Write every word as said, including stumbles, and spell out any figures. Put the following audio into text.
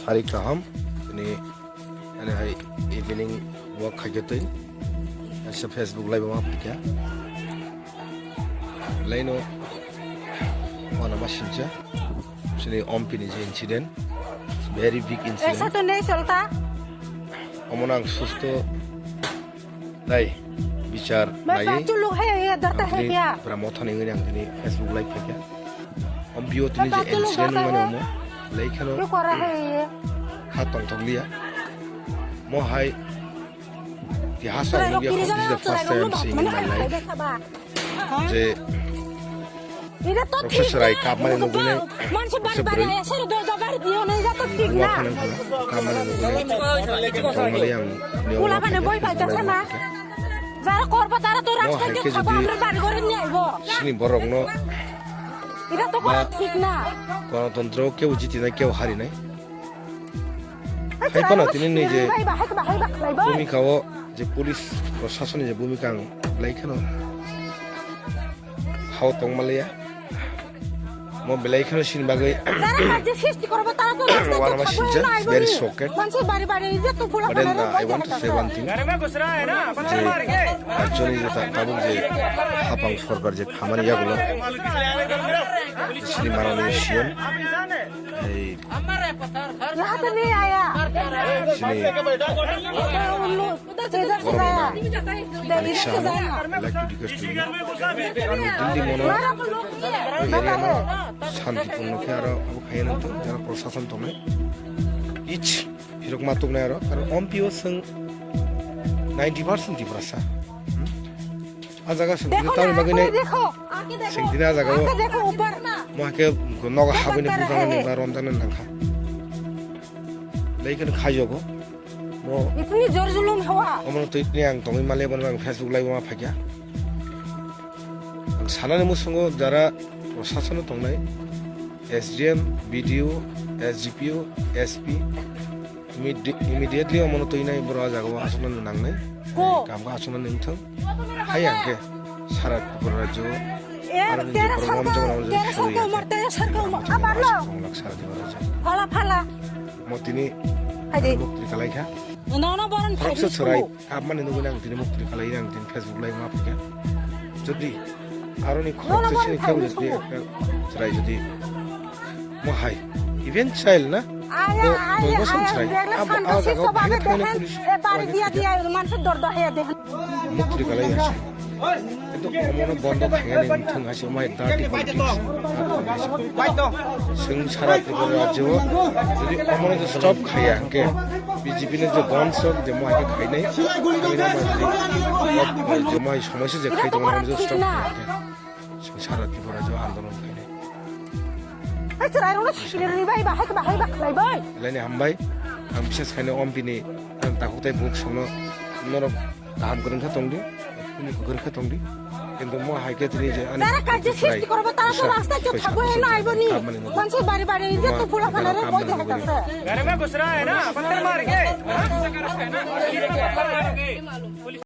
Sari kaham, ini, ini hai evening walk khaikhe twi. Asa Facebook live ma phikya. Laino wana ma sincha. Sini Ompi ni je incident. Very big incident. Esa to nahi chalta. Omo nang susto nai bichar nai. Batu lug hai ye darta hai kya? Pura motha ni ngani ang tini Facebook live phikya. Ompi o tini je incident mani omo. Lai khano. Kya kora hai ye? Ha tong tong liya. Mo hai. Tihasa nugya, this is the first time seeing in my life. Je Professor Rai kapmani nugwi nai, se bwrwi. Buma phano phano kapmani nugwi nai. Tongmani ang niyom ma phano phano. Mo hai khe jodi sini borokno ba Ganatantro kebo jitinai, kebo harinai. Hai phano tini ni je bhumika o je police proshasoni je bhumika ang belai kheno hao tongmaliya. Mo belai kheno sini bagwi wanama sinjak, very shocked. But then, uh, I want to say one thing. Je actually je ta-, tabuk je hapang sorkar je khamani yagulo sini manani siyan. Ei, sini borok rok na, I like to request to you. Ani dindi mono, area no shanti purno khe aro abo khaiya nang thung, jara proshashan tongnai. Ich, hirok ma tuknai aro, karon Ompi o chwng ninety percent Tiprasa. Hmm? A jaga sengtini tamni bagwi nai, sengtini a jaga o mo hakhe nogo habwi nai buphang ni ba romjaknai nangkha. Lai kheno khajogo. Mo itni jor julum hawa. Omono twi tini ang tongwi male bono ang Facebook live o ma phaikha. Ang sanani musungo jara proshasano tongnai, S D M, B D O, S D P O, S P, Immedi-, immediately omono twi nai borok a jaga o aswk nang nai. Ko. Kam khe aswk nang thung. Hai ang khe sara Tripura rajyo. Aro ni tera borok sarkar, tera sarkar umar, tera sarkar umar. Abar lo. Sara Tripura rajyo. Phala, phala. Mo tini. Hai de. Mukti kalai kha. Nono boron phai. Kapmani nugwi nang tini mukti kalai nang tini Facebook live ma phaikha. Jodi aroni khoroksa sini khe jodi ekta chwrai jodi mo hai even child na mo doi bosor chwrai abo a jaga o bhai thani police mukti kalai ya. Ito omono bondo khainani wngthang hai se mai dirty politics. Chwng sara Tripura rajyo o jodi omono je stop khaiya hwnkhe B J P ni je donsok je mo hai khe khainai, je mo hai somosya je khai tongo, omono je stop khaiya hwnkhe chwng sara Tripura rajyo o andolon khainai. Hai chwrairokno sikirni bai ba hai ba hai ba khlai bai. Belai ni hambai, ang bises khainai Ompi ni ang takhuk tei bukhuk songno norok kaham kwrwng khe tongdi, bini kwrwng khe tongdi. Kintu mo hai khe tini je ani jara kajya srishti korbo, tara to rasta khe thagwi no aiboni. Manse bari bari je to pula phanare boi thaka se. Garima gusra hai na, patthar maar ke.